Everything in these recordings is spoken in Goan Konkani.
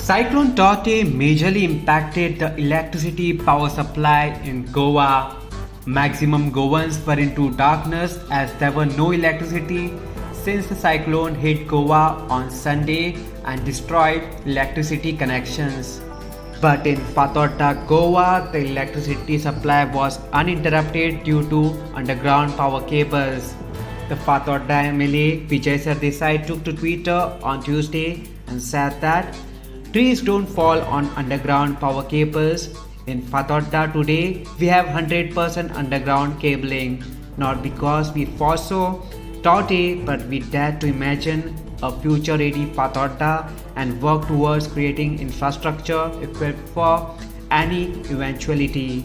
Cyclone Tauktae majorly impacted the electricity power supply in Goa. Maximum Goans were into darkness as there were no electricity since the cyclone hit Goa on Sunday and destroyed electricity connections. But in Fatorda, Goa, the electricity supply was uninterrupted due to underground power cables. The Fatorda MLA Vijay Sardesai took to Twitter on Tuesday and said that trees don't fall on underground power cables. In Fatorda today, we have 100% underground cabling. Not because we foresaw Tauktae, but we dare to imagine a future ready Fatorda and work towards creating infrastructure equipped for any eventuality.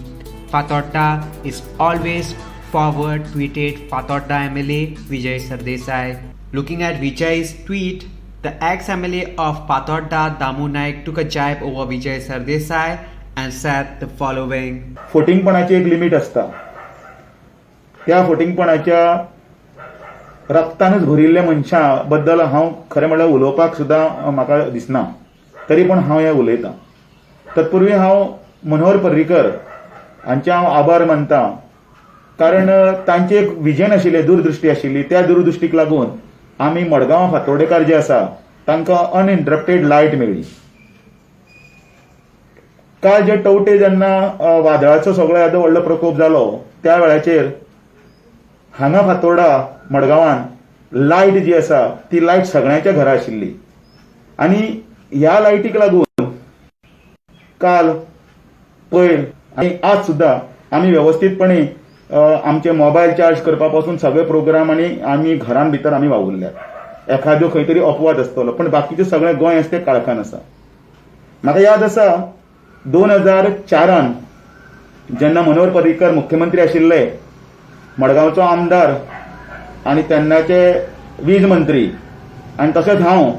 Fatorda is always forward, tweeted Fatorda MLA Vijay Sardesai. Looking at Vijay's tweet, the ex-MLA of Fatorda, Damu Naik, took a jibe over Vijay Sardesai and said the following. फोटिंगपणाची एक लिमीट आसता. त्या फोटिंगपणाच्या रक्तानच भरिल्ल्या मनशा बद्दल हांव खरें म्हणल्यार उलोवपाक सुद्दां म्हाका दिसना, तरी पण हांव हें उलयतां. तत्पूर्वी हांव मनोहर पर्रीकर हांचे हांव आभार मानता, कारण तांची एक विजन आशिल्लें, दूरदृश्टी आशिल्ली. त्या दूरदृश्टीक लागून आमी मडगांव फातोर्डेकार जे आसा तांकां अनइंटरप्टेड लायट मेळ्ळी. काल जे टवटे जेन्ना वादळाचो सगळो येदो व्हडलो प्रकोप जालो, त्या वेळाचेर हांगा फातोर्डा मडगांवान लायट जी आसा ती लायट सगळ्यांच्या घरा आशिल्ली आनी ह्या लायटीक लागून काल, पयर आनी आज सुद्दां आमी वेवस्थीतपणे आमचे मोबायल चार्ज करपा पासून सगळे प्रोग्राम आनी आमी घरान भितर आमी वावुरल्यात. एखाद्यो खंय तरी अपवाद आसतलो, पण बाकीचे सगळे गोंय आसा तें काळखान आसा. म्हाका याद आसा, 2004न जेन्ना मनोहर पर्रीकर मुख्यमंत्री आशिल्ले, मडगांवचो आमदार आनी तेन्नाचे वीज मंत्री आनी तशेंच हांव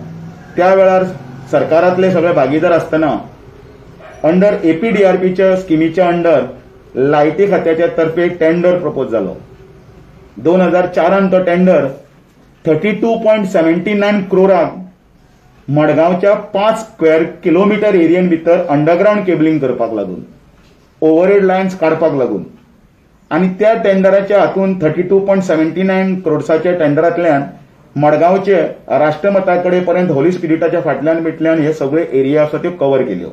त्या वेळार सरकारांतले सगळे भागीदार आसतना अंडर एपीडीआरपीच्या स्किमीच्या अंडर लायटी खात्याच्या तर्फे टेंडर प्रपोज जालो. 2004न तो टेंडर 32.79 क्रोराक मडगांवच्या 5 स्क्वेअर किलोमिटर एरियन भितर अंडरग्रावंड केबलिंग करपाक लागून, ओव्हरहेड लायन्स काडपाक लागून. आनी त्या टेंडराच्या हातून 32.79 क्रोड्साच्या टेंडरांतल्यान मडगांवचे राष्ट्रमता कडेन पर्यंत, होली स्पिरिटाच्या फाटल्यान बिटल्यान हे सगळे एरिया आसा त्यो कवर केल्यो.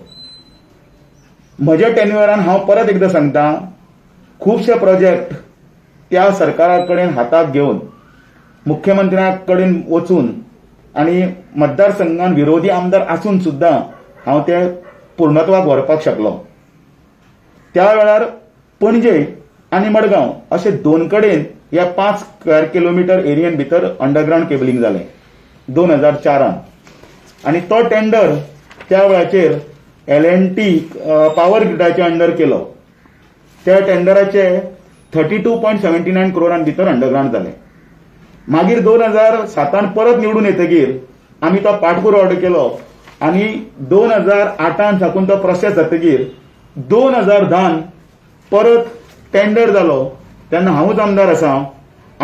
म्हज्या टेन्युअरान, हांव परत एकदां सांगता, खुबशे प्रोजेक्ट त्या सरकारा कडेन हाताक घेवन, मुख्यमंत्र्या कडेन वचून आनी मतदारसंघान विरोधी आमदार आसून सुद्दां हांव ते पूर्णत्वाक व्हरपाक शकलो. त्या वेळार पणजे आनी मडगांव अशे दोन कडेन ह्या 5 स्क्वेअर किलोमिटर एरियन भितर अंडरग्रावंड केबलिंग जालें 2004न. आनी तो टेंडर त्या वेळाचेर एल एन टी पावर ग्रिडाच्या अंडर केलो. त्या टेंडराचे 32.79 क्रोरान भितर अंडरग्रावंड जालें. मागीर 2007न परत निवडून येतगीर आमी तो पाठपुरवठो केलो आनी 2008न साकून तो प्रोसेस जातगीर 2010न परत टेंडर जालो. तेन्ना हांवूच आमदार आसा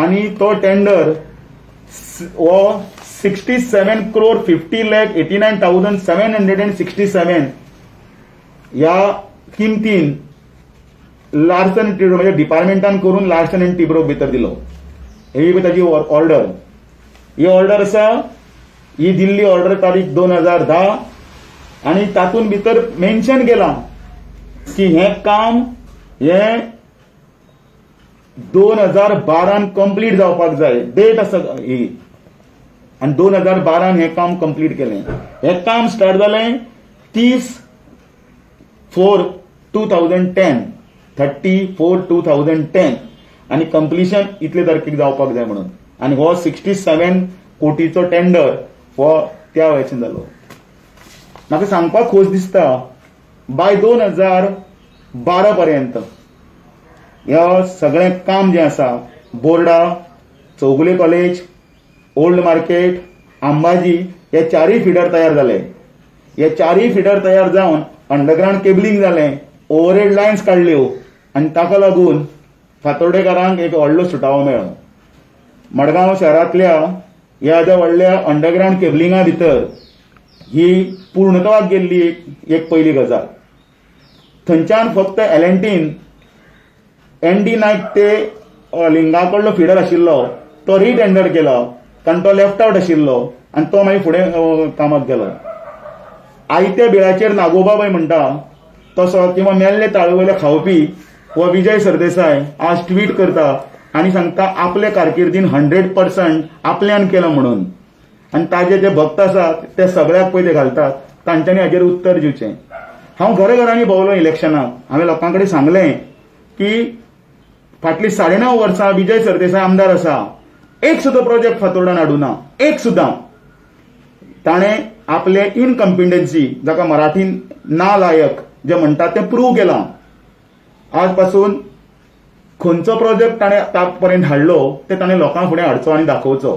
आनी तो टेंडर हो 67 crore 50 lakh 89,767 ह्या किमतीन लार्सन टिब्रो म्हणजे डिपार्टमेंटान करून लार्सन अँड टिब्रो भितर दिलो. ही ताजी ऑर्डर, ही ऑर्डर आसा. ही दिल्ली ऑर्डर तारीख 2010 आनी तातूंत भितर मेन्शन केलां की हें काम हें 2012न कंप्लीट जावपाक जाय. डेट आसा ही. आनी 2012न हें काम कंप्लीट केलें. हें काम स्टार्ट जालें 30/4/2010, 30/4/2010, आनी कंप्लिशन इतले तारखेक जावपाक जाय म्हणून. आनी हो 67 कोटीचो टेंडर हो त्या वेळाचेर जालो. म्हाका सांगपाक खोस दिसता, बाय 2012 पर्यंत ह्या सगळें काम जें आसा, Borda, Chowgule college, old market, Ambaji हे चारय फिडर तयार जाले. हे चारय फिडर तयार जावन अंडरग्रावंड केबलिंग जालें, ओव्हरहेड लायन्स काडल्यो आनी ताका लागून फातोर्डेकारांक एक व्हडलो सुटावो मेळ्ळो. मडगांव शहरांतल्या ह्या ज्या व्हडल्या अंडरग्रावंड केबलिंगा भितर ही पूर्णत्वाक गेल्ली एक पयली गजाल. थंयच्यान फक्त एल&टीन एन डी नायक ते लिंगा कडलो फिडर आशिल्लो तो रिटेंडर केलो कारण तो लेफ्ट आवट आशिल्लो आनी तो मागीर फुडें कामाक गेलो. आयत्या बिळाचेर नागोबा म्हणटा तसो किंवा मेल्ले ताळू वयले खावपी हो विजय सरदेसाय आज ट्वीट करता आनी सांगता आपले कारकिर्दीन 100% आपल्यान केलं म्हणून. आनी ताजे जे भक्त आसात ते सगळ्याक पयले घालतात, तांच्यांनी हाजेर उत्तर दिवचें. हांव घराघरांनी भोंवलो इलेक्शनाक, हांवें लोकां कडेन सांगलें की फाटलीं 9.5 वर्सां विजय सरदेसाय आमदार आसा, एक सुद्दां प्रोजेक्ट फातोर्डान हाडूना, एक सुद्दां. ताणें आपले इनकम्पिटन्सी जाका मराठीन नालायक जे म्हणटात तें प्रूव केलां. आज पासून खंयचो प्रोजेक्ट ताणें आतां पर्यंत हाडलो ते ताणें लोकां फुडें हाडचो आनी दाखोवचो.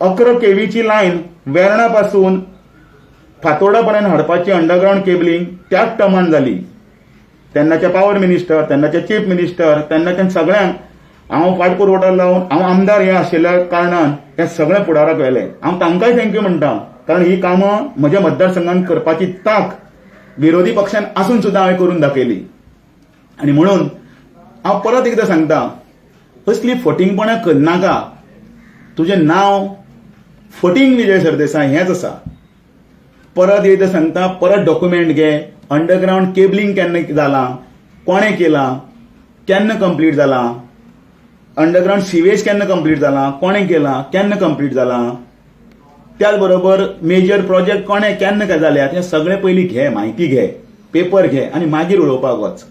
11 केवीची लायन वेर्णा पासून फातोर्डा पर्यंत हाडपाची अंडरग्रावंड केबलिंग त्याच टर्मान जाली. तेन्नाचे पावर मिनिस्टर, तेन्नाचे चीफ मिनिस्टर, तेन्नाच्या सगळ्यांक हांव फाटपुरवठो लावन हांव आमदार हें आशिल्ल्या कारणान हें सगळें फुडाराक व्हेलें. हांव तांकांय thank you म्हणटा, कारण ही कामां म्हज्या मतदारसंघान करपाची तांक विरोधी पक्षान आसून सुद्दां हांवें करून दाखयली. आनी म्हणून हांव परत एकदां सांगता, असली फटींगपणां करनाका. तुजें नांव फटींग विजय सरदेसाय हेंच आसा. परत एकदां सांगता, परत डॉक्युमेंट घे. अंडरग्रावंड केबलिंग केन्ना जालां, कोणें केलां, केन्ना कंप्लीट जालां? अंडरग्रावंड सिवेज केन्ना कंप्लीट जालां, कोणें केलां, केन्ना कंप्लीट जालां? त्याच बरोबर मेजर प्रोजेक्ट कोणें केन्ना काय जाल्यात हें सगळें पयलीं घे, म्हायती घे, पेपर घे आनी मागीर उलोवपाक वच.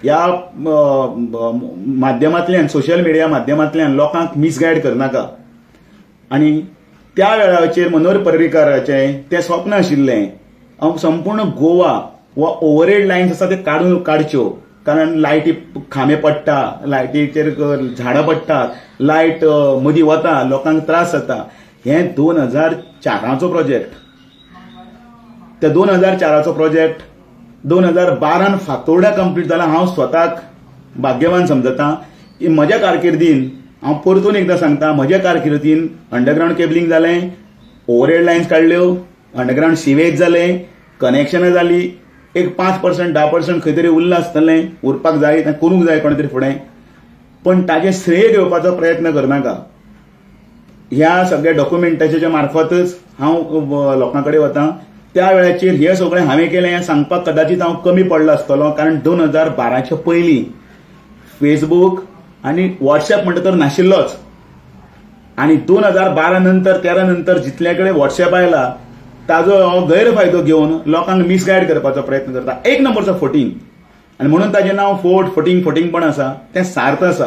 ह्या माध्यमांतल्यान, सोशल मिडिया माध्यमांतल्यान लोकांक मिसगायड करनाका. आनी त्या वेळाचेर मनोहर पर्रीकाराचें तें स्वप्न आशिल्लें संपूर्ण गोवा वा ओवरहेड लायन्स आसा ते काडून काडच्यो, कारण लायटी खांबे पडटा, लायटीचेर झाडां पडटात, लायट मदीं वता, लोकांक त्रास जाता. हें 2004चो प्रोजेक्ट. त्या 2004चो प्रोजेक्ट 2012न फातोर्डा कंप्लीट जाला. हांव स्वताक भाग्यवान समजता की म्हज्या कारकिर्दीन, हांव परतून एकदां सांगता, म्हज्या कारकिर्दीन अंडरग्रावंड केबलिंग जालें, ओवरहेड लायन्स काडल्यो, अंडरग्रावंड सिवेज जालें, कनेक्शनां जाली. एक 5% 10% खंय तरी उरलां आसतलें, उरपाक जाय, तें करूंक जाय कोणे तरी फुडें, पण ताजें श्रेय घेवपाचो प्रयत्न करनाका. ह्या सगळ्या डॉक्युमेंटाच्या मार्फतच हांव लोकां कडेन वता. त्या वेळाचेर हें सगळें हांवें केलें हें सांगपाक कदाचित हांव कमी पडलो आसतलो, कारण 2012च्या पयलीं फेसबूक आनी वॉट्सएप म्हणटा तर नाशिल्लोच. आनी 2012 नंतर, 13 नंतर जितल्या कडेन वॉट्सएप आयला ताजो हो गैरफायदो घेवन लोकांक मिसगायड करपाचो प्रयत्न करता. एक नंबरचो फटींग, आनी म्हणून ताजें नांव फोट फटींग फटींगपण आसा तें सार्थ आसा.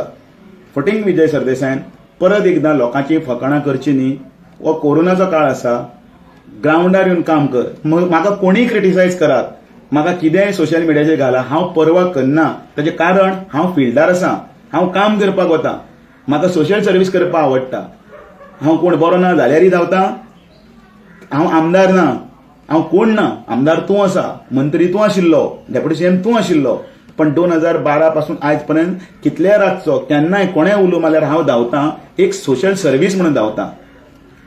फटींग विजय सरदेसायान परत एकदां लोकांची फकाणां करची न्ही. हो कोरोनाचो काळ आसा, ग्रावंडार येवन काम कर. म्हाका कोणीय क्रिटिसायज करात, म्हाका कितेंय सोशल मिडियाचेर घाला, हांव पर्वा करना. ताचें कारण हांव फिल्डार आसा, हांव काम करपाक वता, म्हाका सोशल सर्वीस करपाक आवडटा. हांव कोण बरो ना जाल्यारय धांवता. हांव आमदार ना, हांव कोण ना. आमदार तूं आसा, मंत्री तूं आशिल्लो, डेप्युटी सीएम तूं आशिल्लो, पण 2012 पासून आयज पर्यंत कितलेय रातचो केन्नाय कोणेय उलो मारल्यार हांव धांवता, एक सोशल सर्वीस म्हणून धांवता.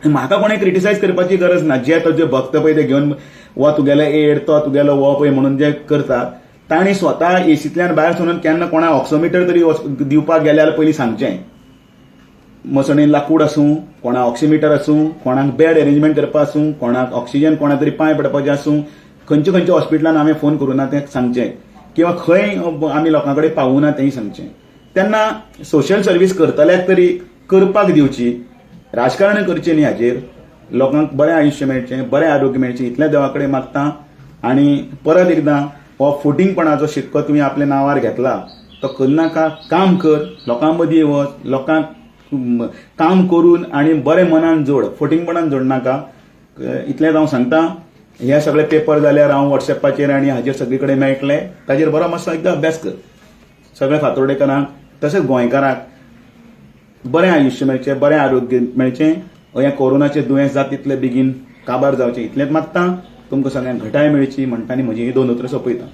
म्हाका कोणें क्रिटिसायज करपाची गरज ना. जे तुजे भक्त पळय ते घेवन वा तुगेले एड तो तुगेलो हो पळय म्हणून जे करतात, तांणी स्वता एसींतल्यान भायर सरून केन्ना कोणा ऑक्सोमिटर तरी दिवपाक गेल्यार पयलीं सांगचें. मसणीन लाकूड आसूं, कोणाक ऑक्सिमिटर आसूं, कोणाक बेड अरेंजमेंट करपा आसूं, कोणाक ऑक्सिजन कोणा तरी पांय पडपाचें आसूं, खंयच्या खंयच्या हॉस्पिटलान हांवें फोन करूं ना तें सांगचें, किंवा खंय आमी लोकां कडेन पावूं ना तेंय सांगचें. तेन्ना सोशल सर्वीस करतल्याक तरी करपाक दिवची, राजकारण करचें न्ही. हाजेर लोकांक बरें आयुश्य मेळचें, बरें आरोग्य मेळचें, इतलें देवा कडेन मागता. आनी परत एकदां हो फटींगपणाचो शिक्को तुवें आपल्या नांवार घेतला तो करनाका. काम कर, लोकां मदीं वच, लोकांक काम करून आनी बरें मनान जोड, फटींगपणान जोडनाका, इतलेंच हांव सांगता. हे सगळे पेपर जाल्यार हांव वॉट्सएपाचेर आनी हाजेर सगळे कडेन मेळटले. ताजेर बरो मातसो एकदां अभ्यास कर. सगळ्या फातोर्डेकारांक तशेंच गोंयकारांक बरें आयुश्य मेळचें, बरें आरोग्य मेळचें, हें कोरोनाचें दुयेंस जाता तितले बेगीन काबार जावचें, इतलेंच मागता. तुमकां सगळ्यांक घटाय मेळची म्हणटा आनी म्हजी ही दोन उतरां सोंपयता.